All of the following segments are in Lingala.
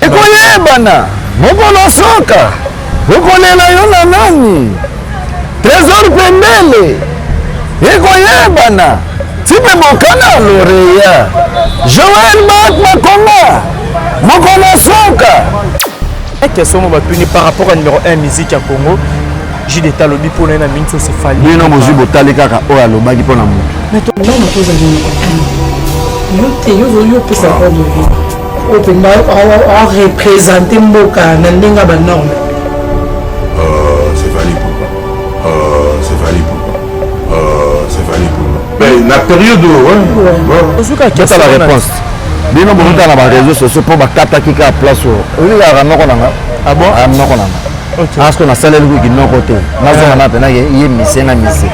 Ekoyebana mokolo soka okolela yo na nani? Trésor Pembele ekoyebana tipe bokana loreya Joël Mak Makoma mokolo soka. Question mo batuni par rapport à numéro 1 musique ya Congo, JDT alobi mpo na ye na minute oyo c'est Fally. Bino bozwi botali kaka oyo alobaki mpo na moto. Nano toza numéro 1 yo te, yo opesa ordre oyo mpenza oreprésente mboka na ndenge ya banorme. C'est Fally Ipupa. C'est Fally Ipupa. C'est Fally Ipupa. Mais la période, ouais. Ozuka Beta la réponse. Bino bozotala na baréseau sociaux mpo bakataki kaka place oyo oyebi kaka noko na nga. Ah bon? Ah, noko na nga. Asko nasaleli kuki noko te, nazonga na mpenza ye mise na mise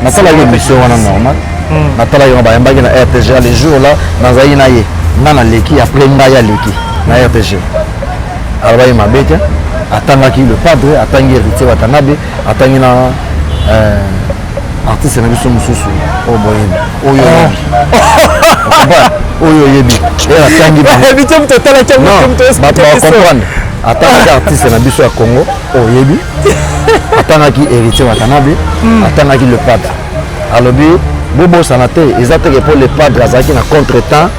nasalaki émission wana normal, natalaki yango, bayambaki na RTG. Le jour là nazalaki na ye, nga naleki, après ngai aleki na RTG, alobaki mabe te, atangaki le padre, atangi Héritier Watanabe, atangi na artiste na biso mosusu oyo boyebi, oyo oyebi, oyo oyebi, e atangi bato bacomprendre. Atangaki artiste na biso ya Congo oyo oyebi, atangaki Héritier Watanabe, atangaki le padre. Alobi bobosana te, eza teke mpo le padre azalaki na contretemps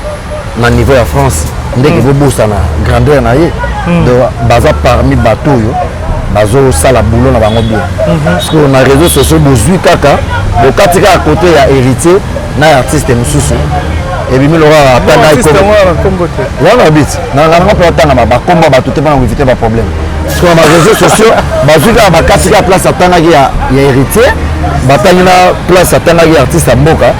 na niveau ya France ndenge bobosana grandeur na ye. Donc baza parmi bato oyo bazosala boulot na bango bien, parce que na réseaux sociaux bozwi kaka bokati kaka côté ya Héritier na ya artiste mosusu, ebimi lokola atanga wana biti nanga mpe atanga bakombo ya bato te mpona koéviter baproblème, parce que na baréseaux sociaux bazwi kaka bakati kaka place atangaki ya Héritier, batangi na place atangaki artiste ya mboka,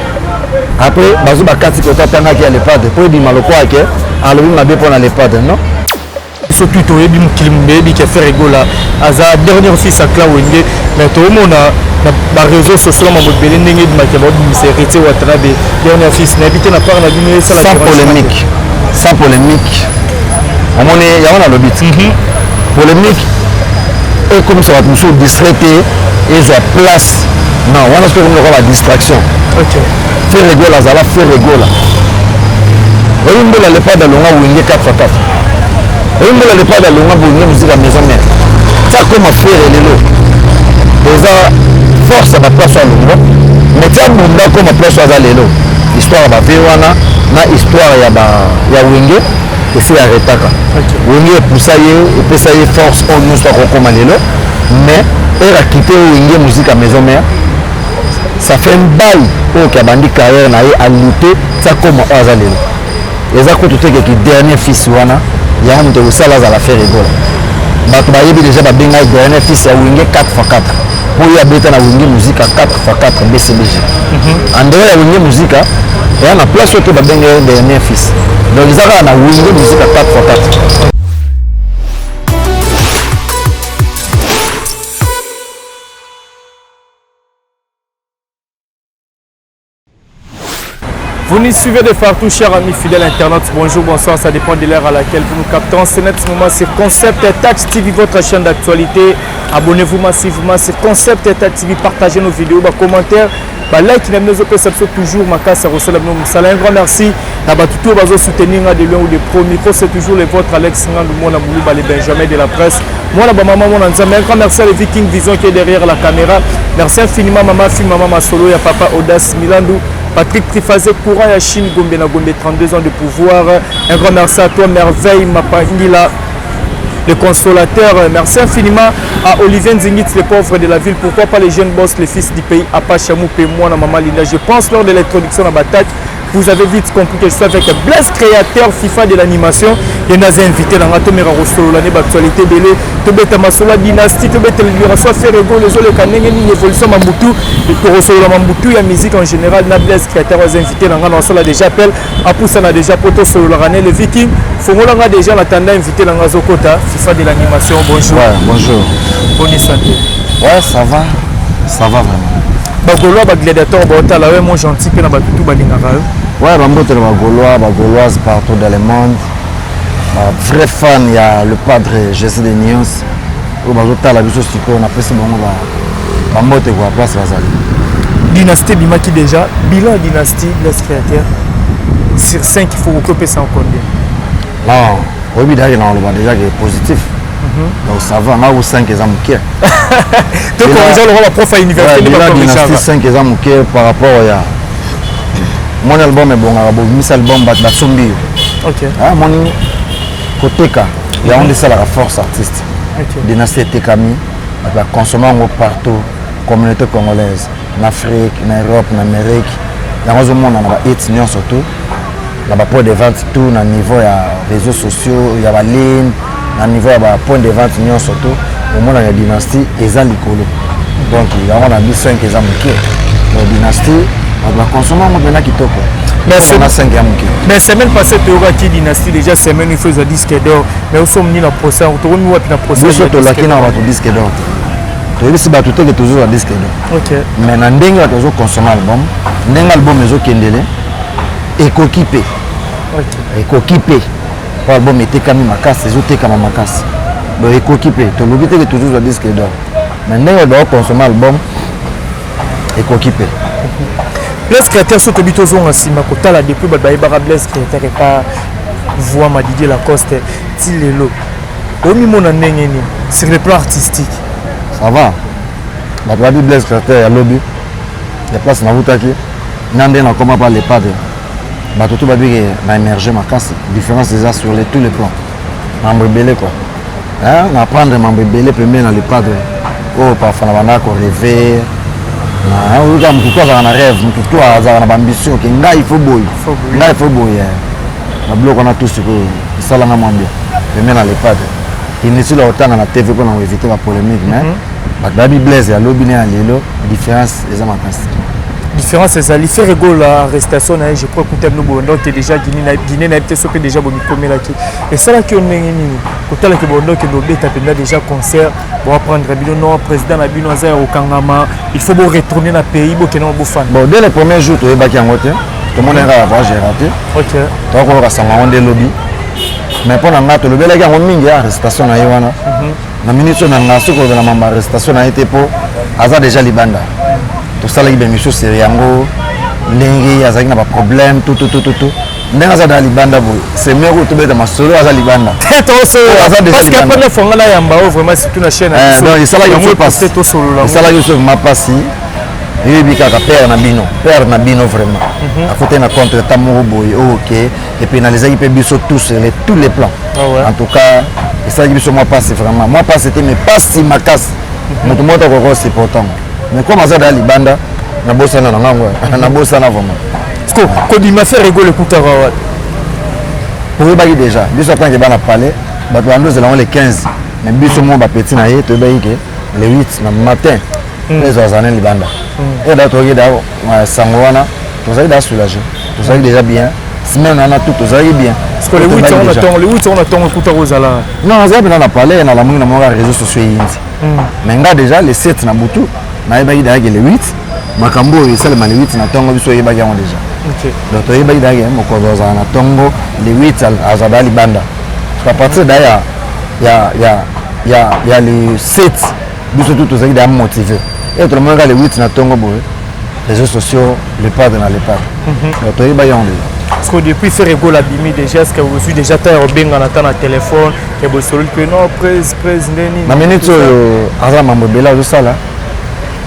après bazwi bakati kote atangaki ya le padre mpo ebima lokola ke alobi mabe mpo na le padre. Non. Surtout toyebi, mokili moyebi ke Ferre Gola aza dernier fils ya clan Wenge, mais toomona na baréseau sociaux na mambo ebele ndenge ebimaki babimisa Héritier Watanabe dernier fils. Nayebi te na part na bino esala. Sans polémique, sans polémique, omoni yango nalobi ti polémique ekomisa bato mosusu distrait te, ezwa place non wana soki ekomi lokola badistraction. Ferre Gola azala Ferre Gola. Oyi mbola le padre alonga Wenge 4 x 4, oyi mbola le padre alonga Wenge Musica Maison Mère ti akoma Ferre lelo, eza force ya baplace oyo alongwa, mais ti abunda akoma place oyo aza lelo, histoire ya bave wana na histoire ya Wenge esi arretaka. Wenge epusa ye, epesa ye force oyo nyonso akokoma lelo, mais ere akite Wenge Musica Maison Mère, ça fait un bail oyo ki abandi carrière na ye, alute ti akoma oyo aza lelo. Eza kutu te keki dernier fils wana yango moto ekosala azala Ferre Gola. Bato bayebi déjà, babengai dernier fils ya Wenge 4 x 4 mpo ye abeta na Wenge Musica 4 x 4 BCBG. En dehors ya Wenge Musica eya na place oyo te babengai dernier fils, donc eza kaka na Wenge Musica 4 x 4. Vous nous suivez de partout, chers amis fidèles internautes. Bonjour, bonsoir, ça dépend de l'heure à laquelle vous nous captez. En ce moment sur Concept Tax TV, votre chaîne d'actualité. Abonnez-vous massivement sur Concept Tax TV, partagez nos vidéos, bah, commentaires, bah, like, na bino ezopesa biso toujours makasi ya kosala bino mosala. Un grand merci na bato to bazo soutenir nga de loin ou de pro. Micro, c'est toujours le vôtre, Alex Ngandou, mwana Moulouba, le Benjamin de la presse. Mwana ba maman, mwana Nzambe. Un grand merci à le Viking Vision qui est derrière la caméra. Merci infiniment, maman, fille, maman Masolo, ya papa Audace Milandou. Patrick Trifazé, courant ya Chine, Gombe na Gombe, 32 ans de pouvoir. Un grand merci à toi, Merveille Mapangila, le consolateur. Merci infiniment à Olivier Nzingit, le pauvre de la ville. Pourquoi pas les jeunes boss, les fils du pays, Apache Moupé, moi, maman Linda. Je pense lors de l'introduction de la bataille, vous avez vite compris que je suis avec Blaise créateur FIFA de l'animation. Et nous avons invité dans la Rosolo, l'année d'actualité belé, tobeta masolo dynastie, tobeta libération Ferre Gola, les autres kanenge ni évolution Mambutu, Rosolo Mambutu ya musique en général, na Blaise créateur aux invités dans la salle déjà appel, à pousser na déjà poto solo la le Viking, fongola nga déjà en attendant invité dans Zokota, FIFA de l'animation. Bonjour. Ouais, bonjour. Bonne santé. Ouais, ça va. Ça va vraiment. Bagaulois, bagladiateur, baotala oyo mo gentil mpe na bato tu balingaka yo. Ouais, bambote na bagaulois, bagauloise partout dans le monde, bavrai fan ya le padre Jésus de Nions oyo bazotala biso sikoyo, napesi bango bambote kwa place bazali. Dynastie ebimaki déjà, bilan ya dynastie, Blaise créateur, sur 5 il faut okopesa en combien? Non, oyebi dayaki na koloba déjà que positif. Donc ça va, nga ko 5 eza moke. Tokorriger lokola baprof ya université nde bacorrigeaka. Dynastie 5 eza moke par rapport ya moni album ebongaka, bobimisa album, bato basombi yo. Moni koteka yango nde esalaka force artiste. Dynastie etekami, bato baconsommer yango partout, communauté congolaise, na Afrique, na Europe, na Amérique. Yango ozomona na bahit nyonso tout, na bapoint de vente tout, na niveau ya réseaux sociaux, ya baligne, na niveau ya bapoint de vente nyonso tout, omona ya Dynastie eza likolo. Donc yango na bi 5 eza moke. Donc Dynastie, bato baconsommer yango mpena kitoko. Na 5 ya moke. Mais semaine passée toyokaki Dynastie déjà, semaine il faut ezwa disque d'or, mais osomi nini na procès? Tokomi wapi na procès? Biso tolaki na bato disque d'or te, toyebisi bato te ke tozozwa disque d'or. Mais na ndenge bato bazoconsommer album, ndenge album ezokendele, ekoki mpe, ekoki mpe, po album etekami makasi, ezotekama makasi. Donc ekoki mpe. Tolobi te ke tozozwa disque d'or, mais ndenge bato bazoconsommer album, ekoki mpe. Blaise Créateur, so tobi tozonga nsima kotala depuis bato bayebaka Blaise Créateur epa voix ma Didier Lacoste ti lelo, omimona ndenge nini sur le plan artistique? Ça va. Bato babi Blaise Créateur ya lobi, ya place nawutaki nga nde nakoma pa Le Padre, bato to babiki na émerger makasi. Différence eza sur tous les plans, mambo ebele quoi, na apprendre mambo ebele pembeni na Le Padre oyo parfois na bandaka korêver. Oyoka, motu to azalaka na rêve, motu to azalaka na baambition ke ngai il faut boye, ngai il faut boye. Babiloko wana tout sikoyo esalanga mwa bien pembeni na Le Padre. Inutile ya kotanga na TV mpona koéviter bapolémique, mais bato bayebi Blaise ya lobi ne ya lelo, différence eza makasi. Différence ezali. Ferre Gola, arrestation na ye, je crois kuta bino bondoke déjà Guinée, nayebi te soki déjà bomikomelaki, esalaki yo ndenge nini kotalaki bondoke bobeta mpenza déjà concert, boapprendre bino non, président na bino aza ya kokangama, il faut boretourner na pays, bokende bofanda? Bon, dès le premier jour toyebaki yango te, tomonaki kaka voyage raté. Tokoyoka sango yango nde lobi. Mais mpo na nga, tolobelaki yango mingi ya arrestation na ye wana. Na minute oyo na nga soki kolobela mambo arrestation na ye te, mpo aza déjà libanda. Tosalaki baémission série yango, ndenge azalaki na baproblème tututututu, ndenge aza daa libanda boye, c'est mieux oyo tobeta masolo aza libanda. Parce que première fois nga nayamba oyo vraiment, surtout na chaîne. Donc esalaki biso pasi, esalaki biso vraiment pasi. Eyebi kaka père na bino, père na bino vraiment akotaki na contre temps moko boye oyo ke epénalisaki mpe biso tous sur tous les plans. En tout cas esalaki biso mwa pasi, vraiment mwa pasi te, mais pasi makasi. Moto moko takoka osupportango, mais comme aza daa libanda, nabosana na ngango, nabosana vraiment. Kobima Ferre Gola ekutaka wapi? Toyebaki déjà biso atanke bana palais, bato bando ozela yango le 15, mais biso moko bapeti na ye toyebaki ke le 8 na matin mpe ezwazala na libanda. E da toyoki da sango wana, tozalaki da soulagé, tozalaki déjà bien. Semaine wana tout tozalaki bien. Le 8 yango na ntongo ekutaka ozala? Non, nazalaki mpena na palais, nalamuki na moko ya réseaux sociaux eyinzi. Mais nga déjà le 7 na butu nayebaki dayaki le 8, makambo oyo esalema le 8 na ntongo, biso oyebaki yango déjà. Donc toyebaki dayaki mokonzi azala na ntongo le 8, azala da libanda. À partir da ya le 7, biso tout tozalaki da motivé e tolomonaka le 8 na ntongo boye, réseaux sociaux, Le Padre na Le Padre. Donc toyebaki yango déjà. Parce que depuis Ferre Gola abimi déjà, est ce que ozwi déjà ta ya kobengana ta na téléphone ke bosololi mpe non, prese prese ndeni? Na minute oyo aza mambo ebele azosala.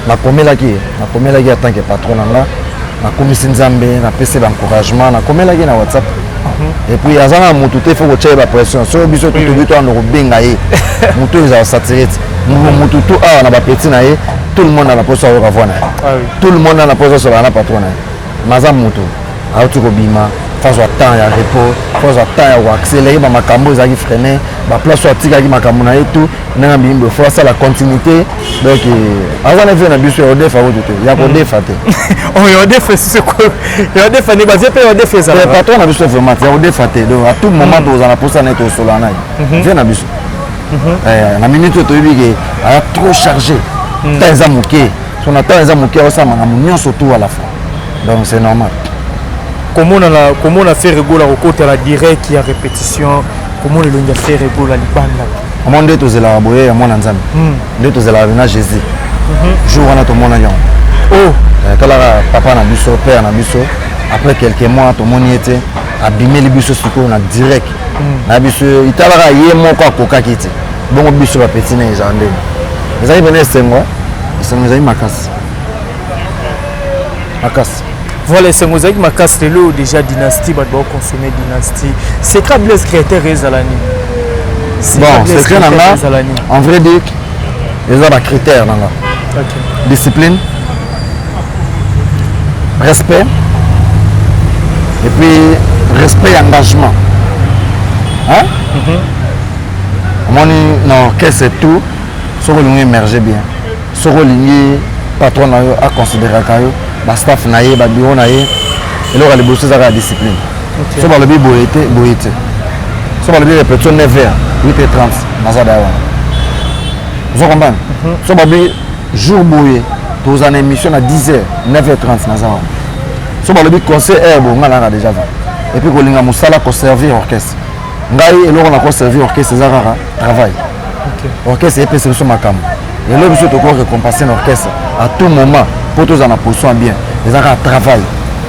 Nakomelaki ye, nakomelaki en tant que patron na nga, nakomisi Nzambe, napesi baencouragement, nakomelaki na WhatsApp. Et puis aza na motu te, faut kotia ye bapression. Soki biso totobi to ando kobenga ye, motu oyo ezala saturé ti motu tu awa na bapeti na ye. Tout le monde na poso ayoka voix na ye, tout le monde na poso asolaka na patron na ye. Maza motu auti kobima, faut azwa temps ya repos, faut azwa temps ya koaccélérer bamakambo ezalaki freiné, baplace oyo atikaki makambo na ye tout. Ndenge abimi boye, faut asala continuité. Donc aza na vie na biso ya kodefa kutu te, ya kodefa te. Ya odefa, ya odefa nde bavie mpe ya odefa ezalaka. Patron na biso vraiment ya kodefa te. Donc à tout moment tozala na posa na ye, tosola na ye, vie na biso. Na minute oyo toyebi ke aza trop chargé, temps eza moke. So na temps eza moke, akosala makambo nyonso tout à la fois, donc c'est normal. Komona na komona Ferre Gola kokota na direct ya répétition, komona elongi ya Ferre Gola libanda? Omo nde tozelaka boye ya mwana Nzambe, nde tozelaka na Jésus. Jour wana tomonaki yango. Oh. Talaka papa na biso, père na biso, après quelques mois tomoni ye te. Abimeli biso sikoyo na direct na biso, italaka ye moko akokaki te. Bongo biso bapeti na ezala ndenge ezali pene esengo, esengo ezali makasi makasi. Voilà, esengo ezalaki makasi. Lelo déjà Dynastie, bato baoconsommer Dynastie. Secret Blaise Créateur ezala nini? Bon, secret na nga, en vrai dire, eza bacritère na nga: discipline, respect, et puis respect et engagement, hein? Omoni, na orchestre tout, soki olingi émerger bien, soki olingi patron na yo aconsidéraka yo, bastaff na ye, babureau na ye, eloko ya liboso ezaka ya discipline. So balobi boye te, boye te. So balobi répétition 9 heures, 8 h 30 naza daya wana. Ozo comprendre? So balobi jour boye toza na émission na 10 heures, 9 h 30 naza wana. So balobi conseil heure boye, nga nanga déjà va. Et puis kolinga mosala, koservir orchestre. Ngai eloko na koservir orchestre eza kaka travail. Orchestre epesa biso makambo lelo, biso toko récompenser na orchestre à tout moment mpo tozala na position ya bien. Eza kaka travail,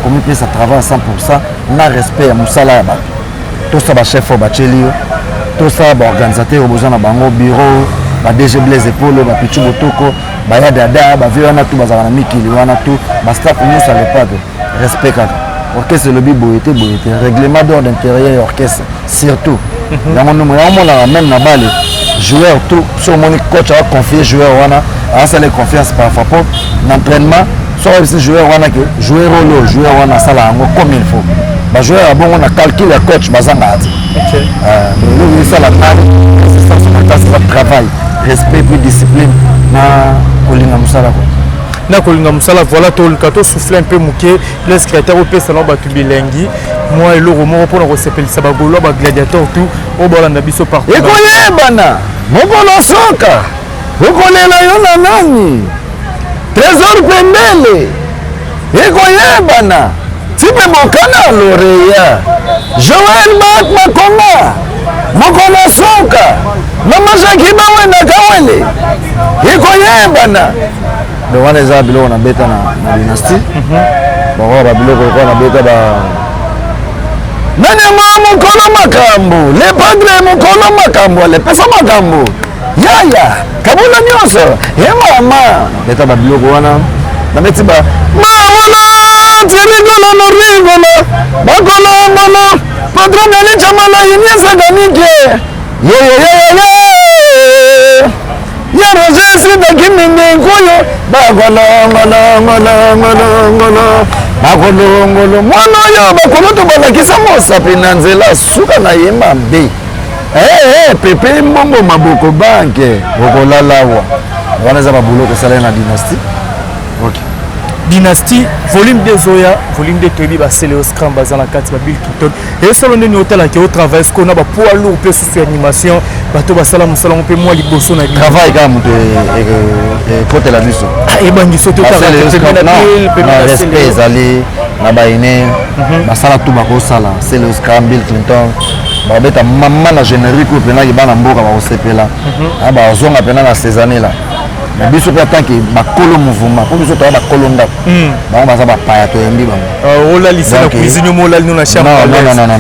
komipesa travail à 100 na respect ya mosala ya bato. Tosala bachef oyo batieli yo, tosala baorganisateur oyo boza na bango, bureau, ba DG Blaise Epolo, bapichu Botoko, baya dada, bavie wana tu bazalaka na mikili wana tu, bastaff nyonso ya Lepadre. Respect kaka. Orchestre elobi boye te, boye te. Règlement d'ordre intérieur ya orchestre surtout, yango ndemo yango monaka. Même na bale, joueur tout, so omoni coach aconfie joueur wana, asala confiance parfois po na entraînement, so oyebisi joueur wana ke joueur oyo, joueur wana asala yango comme il faut. Bajoueur ya bongo, na calcul ya coach, bazangaka te. Eloko esala nani résistance makasi eza travail, respect, puis discipline na kolinga mosala ko. Na kolinga mosala. Voilà, toluka tosouffle un peu moke. Blaise Créateur, opesa na bato bilengi, mwa eloko moko mpona kosepelisa bagaulois, bagladiateur tout oyo balanda biso partout. Ekoyebana mokolo soka okolela yo na nani, Trésor Pembele. Ekoyebana tipe bokana loreya Joel Mak Makonga, mokolo soka mama Jaki Bawenda Kawele. Ekoyebana. Donc wana eza biloko nabeta na Dynastie. Bakoka babiloko lokola nabeta ba nani ama mokolo makambo, le padre mokolo makambo, alepesa makambo yaya kabula nyonso ye mama. Nabeta babiloko wana, nabeti ba mamono tirigolo norigolo bakolongono patron alichamala yiniasaganike yeyeyeyeye ya Roger sidaki mingi nkoyo bakolongolongolongolongolo bakolongolo mwana oyo bakolo to balakisa mosapi na nzela suka na ye mabe. Pepe mbongo maboko banke okolala awa. Wana eza babuloko esalaki na Dynastie, ok. Dynastie volume 2 ezoya. Volume 2, toyebi baseleo scram baza na kati, babill Clinton. Esolo ndeni otalaki otravaille sikoyo na bapoids lourd mpe susu ya animation, bato basala mosala ngo mpe mwa liboso na bino. Travail kaka moto ekotela biso. Ebangiso. Respect ezali na baine basala tu bakosala. Celeo Scram, Bill Clinton babeta mama na générique oyo mpenaki bana mboka bakosepela, bazonga mpena na ces années là. Mais biso mpe atanke bakolo mouvement, mpo biso toya bakolo ndako, bango baza bapaya, toyembi bango. Olalisa na cuisine, mo olali no na chambre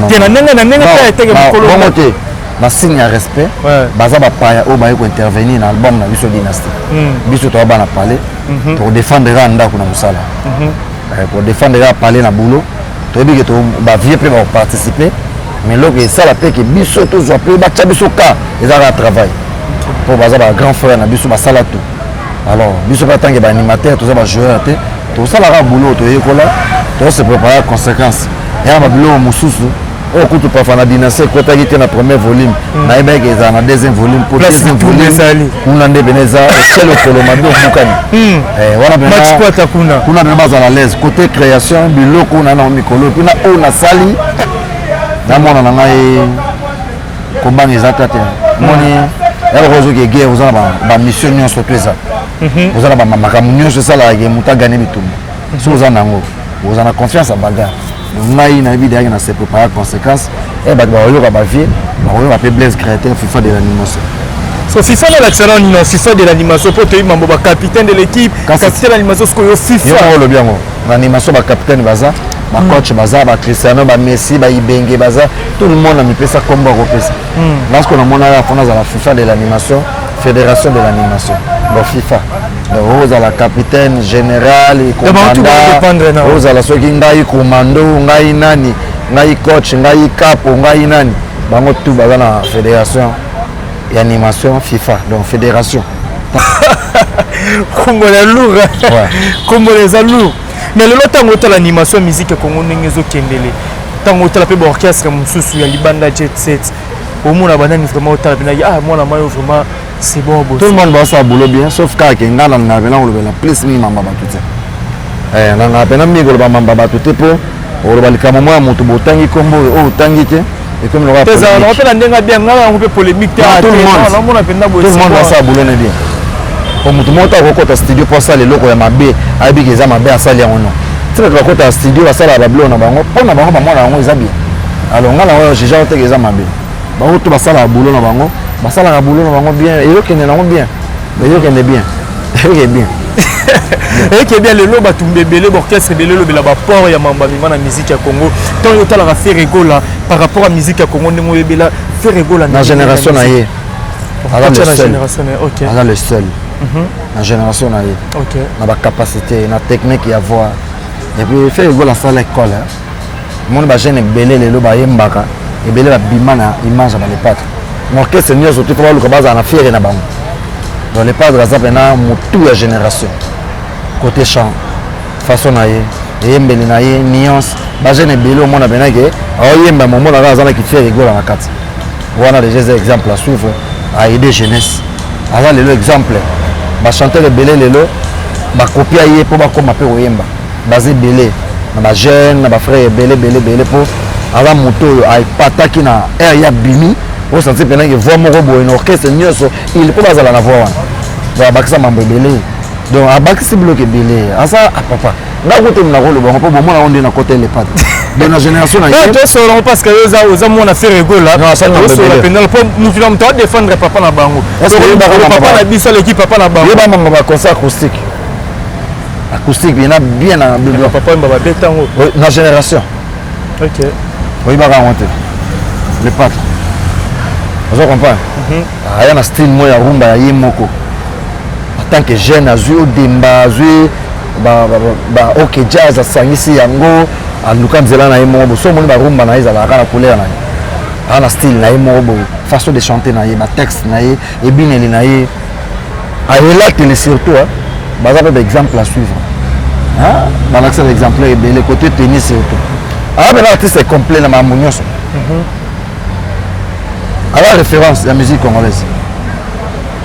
te, na ndenge mpe eteke mokolo bongo te, na signe ya respect. Baza bapaya oyo baye kointervenir na album na biso Dynastie. Biso toya bana palais, tokodefendre kaka ndako na mosala, kodefendre kaka palais na boulot. Toyebi ke bavie mpe bakoparticipe, mais eloko esala mpe ke biso tozwa mpe batya biso ka eza kaka travail, mpo baza bagrand frère na biso, basala tout. Alors biso mpe atanke baanimateur, toza bajoueur te, tosalaka boulot, toyekola, tose préparer conséquence eya babiloko mosusu oyo kutu parfois na Dynastie ekotaki te na premier volume. Nayebaki ezala na deuxième volume, po deuxième volume kuna nde pene eza otie lokolo mabe, obukani wana. Pena kuna pene bazala l'aise côté création, biloko na nango mikolo mpena oyo nasali namona na ngai kobanga eza ta te. Moni eloko ozoki guerre, oza na bamission nyonso to eza, oza na bamakambo nyonso esalaka ke moto agane bitumba. Soki oza nango, oza na confiance ya bagarre. Ngai nayebi deyaki na se préparer conséquence e bato bakoyoka, bavie bakoyoka mpe Blaise Créateur, FIFA de l'animation. So FIFA nalakisa nano nino FIFA de l'animation, mpo toyebi mambo bacapitaine de l'équipe, capitaine de l'animation sikoyo FIFA. Yo olobi yango, na animation bacapitaine baza. Bacoach baza, baCristiano, baMessi, baIbenge baza, tout le monde amipesa nkombo akopesa. Nasiko namonaka fona azala FIFA de l'animation, fédération de l'animation. Bon, FIFA, donc ozala capitaine général, commandant, ozala soki ngai commando, ngai nani, ngai coach, ngai capo, ngai nani, bango tout baza na fédération ya animation FIFA, donc fédération. Kombola lourd, kombola eza lourd. Mais lelo, ntango otala animation ya musique ya Congo ndenge ezokendele, ntango otala mpe baorchestre mosusu ya libanda, jet set, omona banani vraiment otala mpenaki: ah, mwana mayo, vraiment c'est bon? Tout le monde basala boulot bien, sauf kaka ke ngai nalingaka mpena kolobela plus mingi mamba bato te. Nalingaka mpena mingi koloba mamba bato te, mpo okoloba likambo moko ya moto, botangi nkombo oyo, oyo otangi te, ekomi lokola. Ezala mpe na ndenge bien, ngai yango mpe polémique te. Tout le monde, namona mpenza boye, tout le monde basala boulot ne bien. Po moto moko te akokota studio mpo asala eloko ya mabe, ayebi ke eza mabe, asali yango. Non, ti bato bakota studio, basalaka babiloko na bango mpo na bango, bamona yango eza bien. Alors ngai nango juge teke eza mabe. Bango to basalaka boulot na bango, basalaka boulot na bango bien, eyokende nango bien, eyokende bien, eyokende bien. Eyeke bien. Lelo bato ebele, baorchestre ebele elobela baport ya mambo amima na musique ya Congo. Ntango otalaka Ferre Gola par rapport à musique ya Congo, ndenge oyebela Ferre Gola? Na génération na ye, aza le seul, aza le seul na génération na ye, na bacapacité, na technique ya voix. Et puis Ferre Gola asala école. Omoni bajeune ebele lelo bayembaka, ebele babima na image ya baLe Padre. Na orchestre nyonso te, fo baluka bazala na fiere na bango. Donc Le Padre aza mpena motu ya génération, côté chant, façon na ye, eyembeli na ye, nuance. Bajeune ebele omona mpena ke aoyemba, momona kaka aza na kiFerre Gola na kati wana. Déjà eza exemple à suivre, aide jeunesse. Aza lelo exemple. Bachanteur ebele lelo bakopia ye mpo bakóma mpe koyemba, baza ebele na bajeune, na bafrère ebele ebele ebele, mpo aza moto oyo apataki na aire ya bimi. Osanti mpenaki voix moko boye na orchestre nyonso, il mpo bazala na voix wana. Donc abakisa mambo ebele, donc abakisi biloko ebele. Aza apapa nga kutu na koloba ngo mpo bomona ngo nde na kota Le Padre, donc na génération na ye. Tosolola parce que oza mwana Ferre Gola, tosolola mpenza mpo mutu na moto adéfendre papa na bango. Papa na biso aleki papa na bango. Yeba mambo baconcert acoustique, acoustique bien bien na papa oyemba, babeta yango. Na génération. Oyebaka yango te. Le Padre, oza comprendre, aya na style moko ya rumba ya ye moko en tant que jeune. Azwi odemba, azwi ba OK Jazz, asangisi yango, aluka nzela na ye moko boye. So omoni barumba na ye, ezalaka na couleur na ye, aza na style na ye moko boye, façon de chanter na ye, batexte na ye, ebineli na ye, ayelateli surtout. Baza mpe baexemple à suivre, balakisa baexemplaire ebele côté tennis surtout. Aza mpena artiste complet na makambo nyonso, aza référence ya musique congolaise.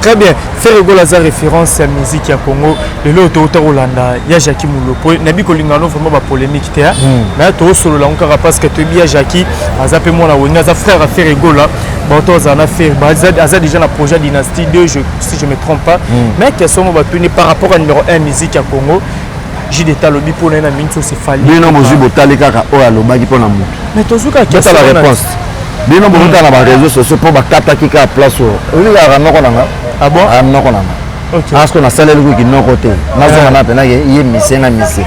Très bien. Ferre Gola aza référence ya musique ya Congo. Lelo touta kolanda ya Jacki Mulopo. Nayebi kolinga no vraiment bapolémique te, mais toosolola yango kaka parce que toyebi ya Jacki aza mpe mwana Wenge, aza frère ya Ferre Gola. Bato azala na Ferre, aza déjà na projet Dynastie 2, si je me trompe pas. Mais question mo batuni par rapport à numéro 1 musique ya Congo, JDT alobi mpona ye na mingi so c'est Fally. Bino bozwi, botali kaka oyo alobaki mpona motu. Mais tozwi kaka. Botala réponse. Bino bozotala na baréseau sociaux mpo bakataki kaka place oyo oyebi kaka noko nanga. Ah bon? Aya noko nanga. Asko nasaleli kuki noko te, nazonga na mpenake ye mise nga mise.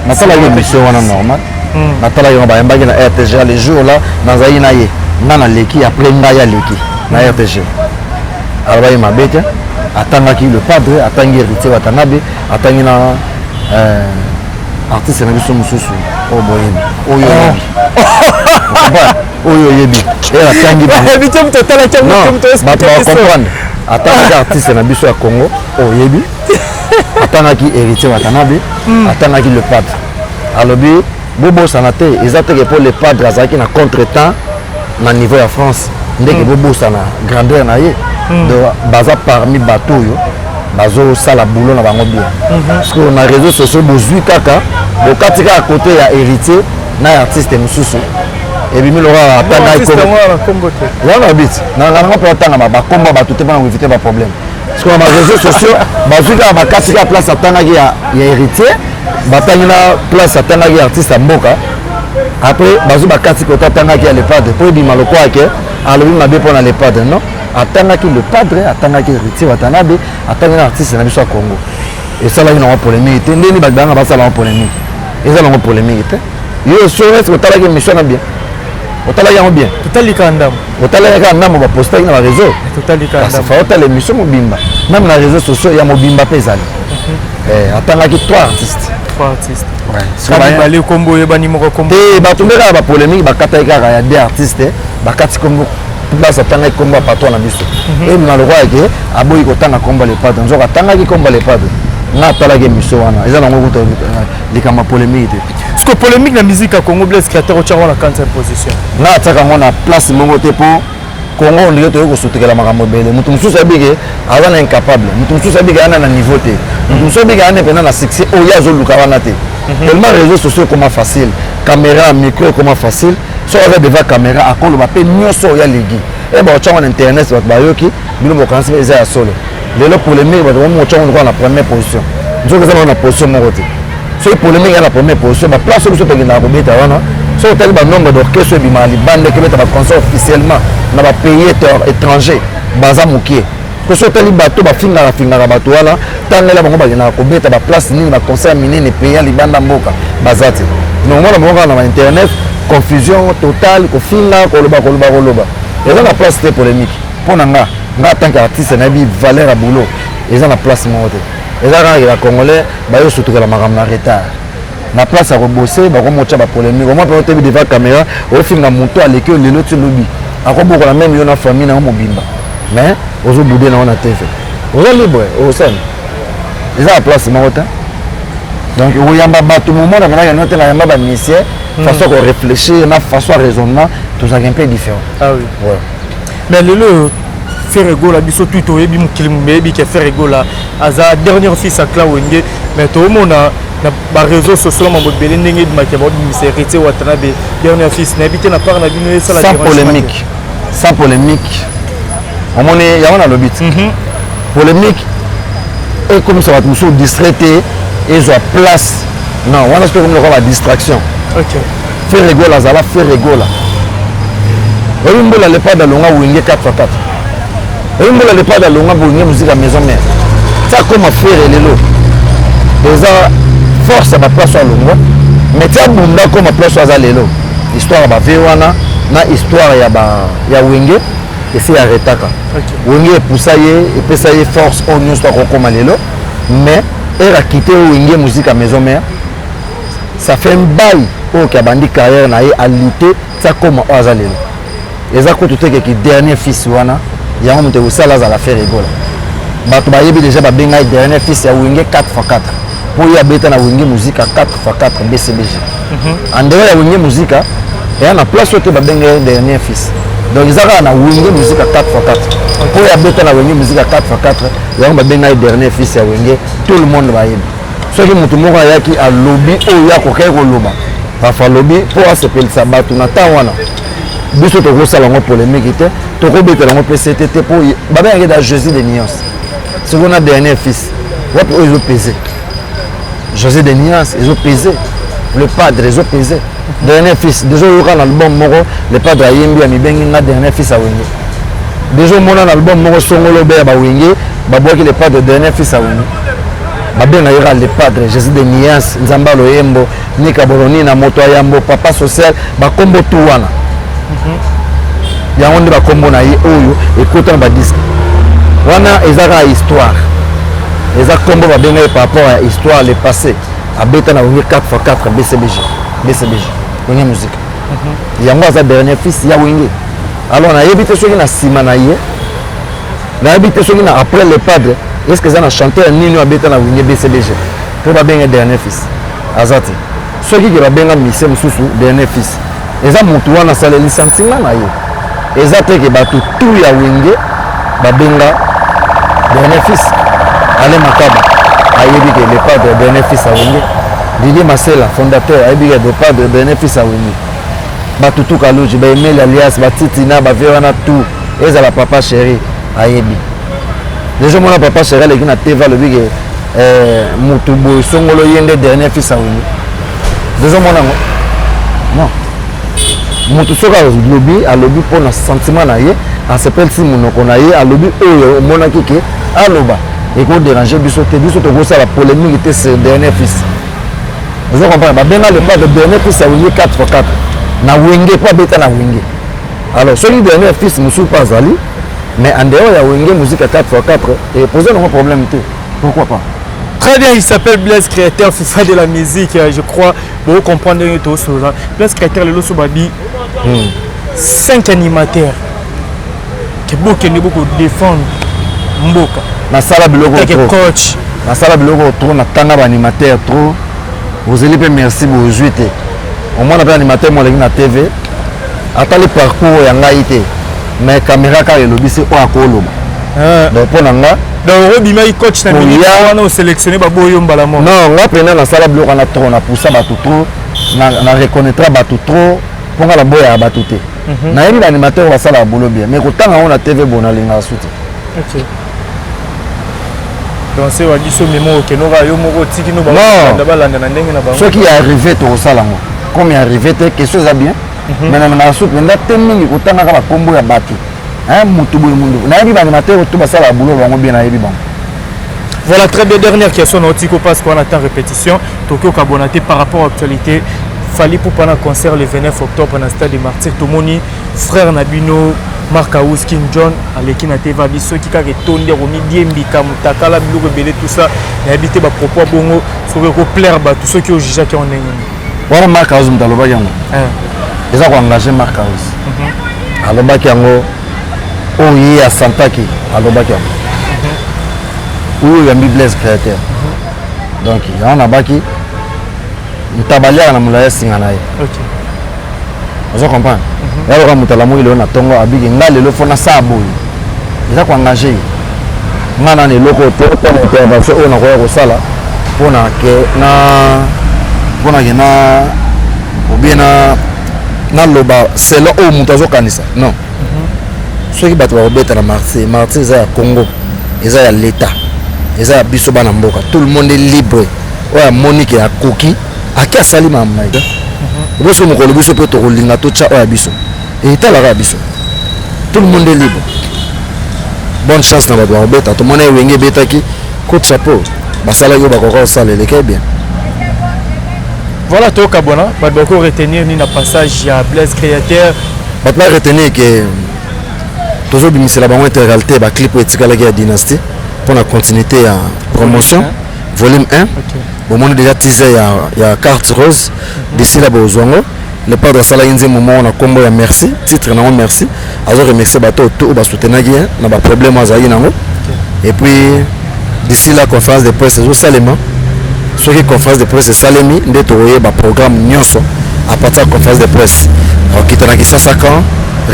Nasalaki émission wana normal, natalaki yango, bayambaki na RTG. Le jour là nazalaki na ye, nga naleki, après ngai aleki na RTG. Alobaki mabe te, atangaki Le Padre, atangi Héritier Watanabe, atangi na artiste na biso mosusu oyo boyebi, oyo oyebi, oyo oyebi, e atangi. Bato bacomprendre. Atangaki artiste na biso ya Congo oyo oyebi, atangaki Héritier Watanabe, atangaki Le Padre. Alobi bobosana te, eza teke mpo Le Padre azalaki na contretemps na niveau ya France, ndenge bobosana grandeur na ye. Donc baza parmi bato oyo bazosala boulot na bango bien. Parce que na réseaux sociaux bozwi kaka, bokati kaka côté ya Héritier na ya artiste mosusu, ebimi lokola atanga wana biti nanga mpe atanga bakombo ya bato te mpona koéviter baproblème. Parce que na baréseaux sociaux bazwi kaka, bakati kaka place atangaki ya Héritier, batangi na place atangaki artiste ya mboka. Après bazwi, bakati kota atangaki ya Le Padre, mpo ebima lokola ke alobi mabe mpo na Le Padre. Non, atangaki Le Padre, atangaki Héritier Watanabe, atangi na artiste na biso ya Congo. Esalaki nango polémique te. Ndeni bato banga basala yango polémique, eza nango polémique te. Yo soki otalaki émission na bien, otalaki yango bien? Totali kaka ndambo. Otalaki kaka ndambo bapostaki na baréseau. Totali kaka Kasi ndambo. Fa otala émission mobimba, même na réseau sociaux ya mobimba mpe ezali. Atangaki trois artistes. Trois artistes. Sikoyo mibale kombo oyebani, moko kombo Te, bato nde kaka bapolémique, bakataki kaka ya deux artistes, bakati kombo place atangaki kombo ya patron na biso. Emina lokola ke aboyi kotanga kombo ya Le Padre, nzoka atangaki kombo ya Le Padre. Nga atalaki émission wana, eza nango kuta likambo ya polémique te. Parce que polémique na musique ya Congo, Blaise Créateur, otiaka wana 45 position? Nga atiaka yango na place moko te, mpo Congo ondenge toyei kosutukela makambo ebele. Moto mosusu ayebi ke aza na incapable, moto mosusu ayebi ke aza na niveau te, moto mosusu ayebi ke aza na mpena na succès oyo ye azoluka wana te. Tellement réseaux sociaux ekoma facile, caméra, micro ekoma facile. Soki aza devant caméra, akoloba mpe nyonso oyo alegi e baotyango na internet, bato bayoki bino, bokanisi mpe eza ya solo. Lelo polémique, bato bamootyango lokola na première position, nzoka eza nango na position moko te. Soki polémique eza na première position, baplace oyo biso tokendaka kobeta wana, soki otali banombre d'orchestre ebimaka libanda, ekebeta baconcert officiellement na bapays étranger, baza mokie. Po soki otali bato bafingaka fingaka bato wana, tangela bango bakendaka kobeta baplace nini, baconcert minene payant libanda mboka, baza te. Mais omona bango kaka na bainternet, confusion totale, kofinga, koloba, koloba, koloba. Eza na place te polémique. Mpo na nga, nga en tant qu'artiste, nayebi valeur ya boulot. Eza na place moko te. Eza kaka ke bacongolais bayo sutukela makambo na retard. Na place ya kobose, bakomotya bapolémique. Omwa mpe otebi devant caméra, ofinga moto aleki oyo lelo ti lobi akobokola même yo na famille nango mobimba, mais ozobude nango na TV, oza libre, osani. Eza na place moko te. Donc okoyamba bato momona penaka no te. Nayamba bamusicien, façon ya koréfléchir na façon ya raisonnement tozalaka un peu différent. Ah oui. Ouais. Mais lelo Ferre Gola, biso tu toyebi, mokili moyebi ke Ferre Gola aza dernier fils ya clan Wenge. Mais toomona na baréseau sociaux na mambo ebele ndenge ebimaki, babimisa Héritier Watanabe dernier fils. Nayebi te na part na bino esala Sans dérangement te? polémique, sans polémique. Omoni yango nalobi ti polémique ekomisa bato mosusu distrait te, ezwa place non wana soki ekomi lokola badistraction. Ferre Gola azala Ferre Gola. Oyebi mbola Le Padre alonga Wenge 4 x 4. Oyebi mbola Le Padre alonga Wenge Musique ya Maison Mère ti akoma Ferre lelo, eza force ya baplace oyo alongwa. Mais ti abunda akoma place oyo aza lelo, histoire ya bave wana na histoire ya Wenge esi aretaka. Wenge epusa ye, epesa ye force oyo nyonso akokoma lelo. Mais ere akite Wenge Musique ya Maison Mère, ça fait un bail oyo ke abandi carrière na ye, alite ti akoma oyo aza lelo. Eza kutu te keki dernier fils wana yango moto ekosala azala Ferre Gola. Bato bayebi déjà, babenga ye dernier fils ya Wenge 4 x 4 mpo ye abeta na Wenge Musica 4 x 4 BCBG. En dehors ya Wenge Musica, eya na place oyo te babenga ye dernier fils. Donc eza kaka na Wenge Musica 4 x 4, mpo ye abeta na Wenge Musica 4 x 4, yango babenga ye dernier fils ya Wenge. Tout le monde bayebi. Soki moto moko ayaki alobi oyo akokaki koloba, parfois alobi mpo asepelisa bato na temps wana, biso tokosala yango polémique te, tokobetela yango mpe sete te, mpo babengaki da Jésus de nuance. Sikoyo na dernier fils wapi oyo ezopese? José de nuance ezopese, Le Padre ezopese, dernier fils. Déjà oyoka na album moko Le Padre ayembi, amibengi nga dernier fils ya Wenge. Déjà omona na album moko songolo obe ya bawenge babwaki Le Padre dernier fils ya Wenge. Babenga ye kaka Le Padre, Jésus de nuance, Nzambe aloyembo, Nika Boloni na moto ayambo, papa social, bakombo tu wana yango nde bakombo na ye oyo ekota na badisque wana. Eza kaka histoire, eza kombo babenga ye par rapport ya histoire, le passé. Abeta na Wenge 4 x 4 BCBG, BCBG, Wenge Musique. Yango aza dernier fils ya Wenge. Alors nayebi te soki na nsima na ye, nayebi te soki na après Le Padre, est ce que eza na chanteur nini oyo abeta na Wenge BCBG mpo babenga dernier fils? Aza te. Soki ke babenga mise mosusu dernier fils, eza motu wana asaleli sentiment na ye. Eza te ke bato tu ya Wenge babenga dernier fils. Ale Makaba ayebi ke Le Padre dernier fils ya Wenge. Didier Masela, fondateur, ayebi ke Le Padre dernier fils ya Wenge. Bato tu, Kaluji, baemeli alias batitina bavie wana tu, ezala papa chéri ayebi déjà. Omona papa chéri aleki na TV, alobi ke motu boye songolo ye nde dernier fils ya Wenge. Déjà omona yango? Non. Motu soki alobi, alobi mpona sentiment na ye, asepelisi monoko na ye, alobi oyo omonaki ke aloba, ekodéranger biso te. Biso tokosala polémique te sur dernier fils. Ozo comprendre? Babenga le padre dernier fils ya Wenge 4 x 4 na Wenge mpo abeta na Wenge. Alors soki dernier fils mosusu mpe azali, mais en dehors ya Wenge musique ya 4 x 4, epose nango problème te, pourquoi pas? Très bien, il s'appelle Blaise Créateur, FIFA de la musique, je crois. Vous comprenez tout ça. Blaise Créateur, le Loso Babi, 5 animateurs. Que beaucoup beaucoup défendre Mboka. Nasala biloko trop. Coach. Nasala biloko trop, natanga baanimateur trop. Ozeli mpe merci, bozwi te. Omona mpe animateur moleki na TV, atali parcours ya ngai te, mais caméra kaka elobisi oyo akoloba. Donc mpo na nga Donc obimaki coach na minute wana, osélectionné baboyo mbala moko? Non, nga mpena nasala biloko wana trop, napusa bato trop, na reconnaîtra bato trop, mpo nga naboyaka bato te. Nayebi baanimateur basalaka boulot bien, mais kotanga yango na TV bo, nalingaka su te. Ok, donc se wa biso memo okenoka yo moko otiki no balanda na ndenge na bango. Soki ya arrivé, tokosala yango. Comme ya arrivé te, question eza bien, mais nalingaka su mpenza te mingi kotangaka bakombo ya bato, motu boye mundu. Nayebi baanimateur to basalaka boulot bango bien, nayebi bango. Voilà, très bien. Dernière question, Naotiko, parce qu'on attend répétition. Tokyo Kabonate par rapport à l'actualité. Fally Ipupa na concert le 29 octobre dans le stade de Martyr. Tomoni, frère na bino, Marc House, King John, aleki na TV, biso qui kaka etondi akomi diembika mutakala biloko ebele, tout ça. Nayebi te bapropos bongo soki ekoplaire bato, soki ojugeaki yango ndenge nini? Wana Marc House moto alobaki yango, eza koengage Marc House. Alobaki yango oyo ye asantaki, alobaki yango oyo oyambi Blaise Créateur. Donc yango nabaki ntaba aliaka na molai ya singa na ye. Ozo comprendre? Ya loka moto alamuki lelo na ntongo, abiki nga lelo fo nasala boye, eza koengage ye. Nga nana eloko te mpona intervention oyo nakoya kosala mpona ke na mpona ke na obie na naloba selon oyo moto azokanisa. Non, soki bato bakobeta na Martyr, Martyr eza ya Congo, eza ya l'État, eza ya biso bana mboka. Tout le monde est libre. Oyo amoni ke akoki, ake asali makambo na ye. Biso mokolo biso mpe tokolinga totya oyo ya biso, etalaka ya biso. Tout le monde est libre. Bonne chance na bato bakobeta. Tomona Ewenge ebetaki, coup de chapeau, basalaki oyo bakoka kosala, eleki bien. Voilà, tokabwana. Bato bako retenir nini na passage ya Blaise Créateur? Bato ba retenir ke tozobimisela bango intégralité baclip oyo etikalaki ya Dynastie mpona continuité ya promotion, volume 1. Bomoni déjà teaser ya Carte Rose. D'ici là bozwa yango. Le padre asalaki nzembo moko na nkombo ya Merci, titre nango Merci. Azo remercier bato oyo oyo basoutenaki ye na baproblème oyo azalaki nango. Et puis d'ici là, conférence de presse ezosalema. Soki conférence de presse esalemi, nde tokoyeba programme nyonso. À partir ya conférence de presse, akokita na Kisasa quand,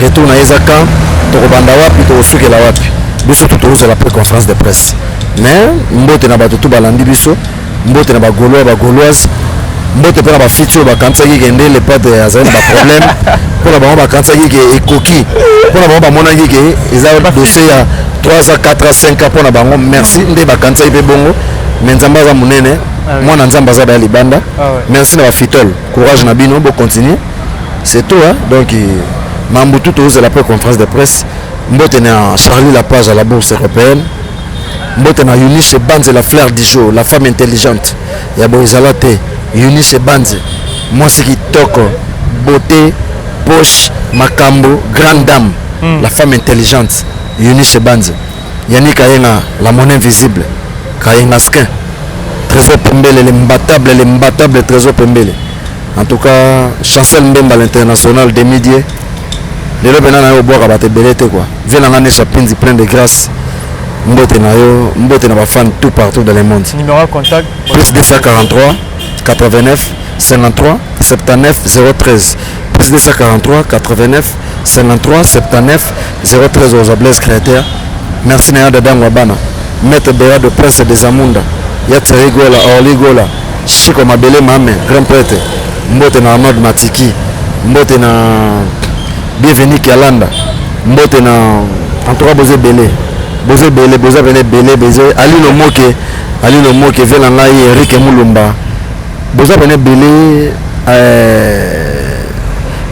retour na ye eza quand, tokobanda wapi, tokosukela wapi, biso to tokozela après conférence de presse. Mais mbote na bato to balandi biso, mbote na bagaulois, bagauloise, mbote mpe na bafiti oyo bakanisaki ke nde le padre azali na baproblème. Mpona bango bakanisaki ke ekoki, mpona bango bamonaki ke eza dossier ya 3 ans, 4 ans, 5 ans. Mpona bango, merci nde bakanisaki mpe bongo, mais Nzambe aza monene. Mwana Nzambe aza baya libanda. Merci na bafitole, courage na bino, bocontinue, c'est tout, hein? Donc mambutu tozela après conférence de presse. Mbote na Charlie Lapage à la Bourse européenne, mbote na Eunice Banze, la fleur du jour, la femme intelligente ya boye ezala te. Eunice Banze, mwasi kitoko, beauté, poche, makambo, grande dame, la femme intelligente Eunice Banze. Yannick Kayenga, la monnaie invisible, Kayenga Skin, Trésor Pembele, l'imbattable, l'imbattable Trésor Pembele. En tout cas, Chancel Mbemba, l'international demi-dieu, lelo mpena na yo obwaka bato ebele te quoi. Vie na nga Nesha Pinzi, plein de grâce, mbote na yo, mbote na bafan tout partout dans le monde. Numéro ya contact? Plus 243 89 53 79 013, plus 243 89 53 79 013, oza Blaise Créateur. Merci na ya Dadango ya bana, maître Bera de Prince des Amunda, ya Thierry Gola, Orly Gola, Chiko Mabele, mame grand prêtre. Mbote na Arnold Matiki, mbote na Bienvenu Kialanda, mbote na, en tout cas boza ebele, boza ebele, boza pene ebele. Beze Alino Moke, Alino Moke, vie na ngai Erike Mulumba, boza pene ebele.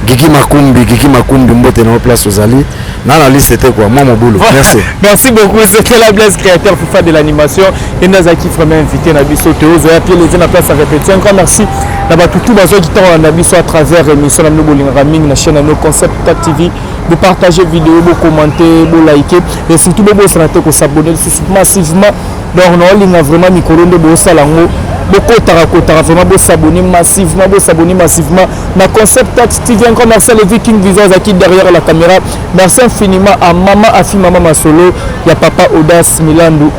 Gigi Makumbi, Gigi Makumbi, mbote na yo place ozali. Na na liste te quoi, mwa mobulu. Merci. Merci beaucoup. C'était la Blaise créateur FIFA de l'animation. Et nazaki vraiment invité na biso te ozoya pied levé na place à répétition. Un grand merci na bato tout bazwaki ntango na biso à travers émission na bino bolingaka mingi na chaîne na bino Concept TV. Bopartage vidéo, bocommenter, bolike et surtout bobosana te kos'abonner lisusu massivement. Donc naolinga vraiment mikolo nde bosala yango, bokotaka kotaka vraiment, bos'abonner massivement, bos'abonner massivement na Concept TV. Encore merci à Levi King Vision azalaki derrière la caméra. Merci infiniment à mama Afi, mama Masolo ya papa Audace Milandu.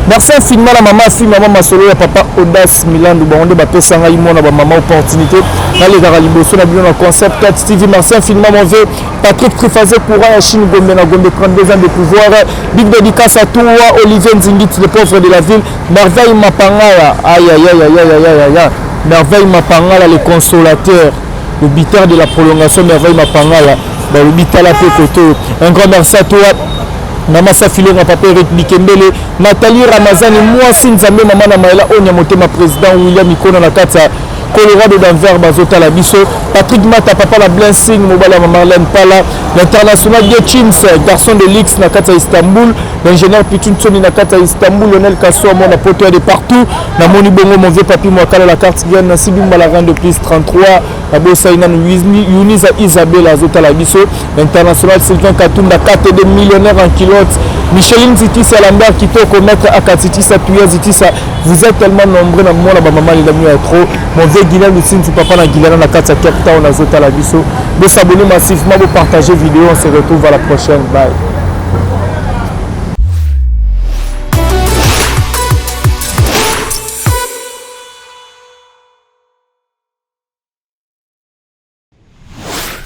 Merci infiniment na mama Afi, mama Masolo ya papa Audace Milandu. Bango nde bapesa ngai mona bamama opportunité nalekaka liboso na bino na Concept TV. Merci infiniment mon vieux Patrick Trifazé, courant ya Chine, Gombe na Gombe, 32 ans de pouvoir. Big dédicace à toi Olivier Nzingit, le pauvre de la ville. Merveille Mapangala, aïe aïe aïe aïe aïe aïe aïe aïe, Merveille Mapangala, le consolateur, le buteur de la prolongation. Merveille Mapangala, balobi tala mpe koto. Un grand merci à toi mama Safilonga, papa Eric Bikembele, Nathalie Ramazani, mwasi Nzambe, mama na Mayela Onya Motema, président William Ikona na kati ya Colorado Denver, bazotala biso. Patrick Mata, papa la Blessing, mobali ya Marlène Pala, l'international Die Chims, garçon de luxe na kati ya Istanbul, l'ingénieur Pichun Tsoni na kati ya Istanbul, Lionel Kasso amona poto ya de partout. Namoni bongo mon vieux papi Mwakala, la carte gaine na Sibimba, la reine de plus 33. Nabosai nanu Yunisa Isabelle azotala biso. International Sylvain Katunda, KTD, millionnaire en culotte. Micheline Zitisa, Lambert Kitoko, maître Akatitisa, Tuya Zitisa, vous êtes tellement nombreux na mona bamama lelami ya trop. Mon vieux Guilain Lusintu, papa na Guilana na kati ya Cape Town azotala biso. Bos'abonner massivement, bopartager vidéo. On se retrouve à la prochaine, bye.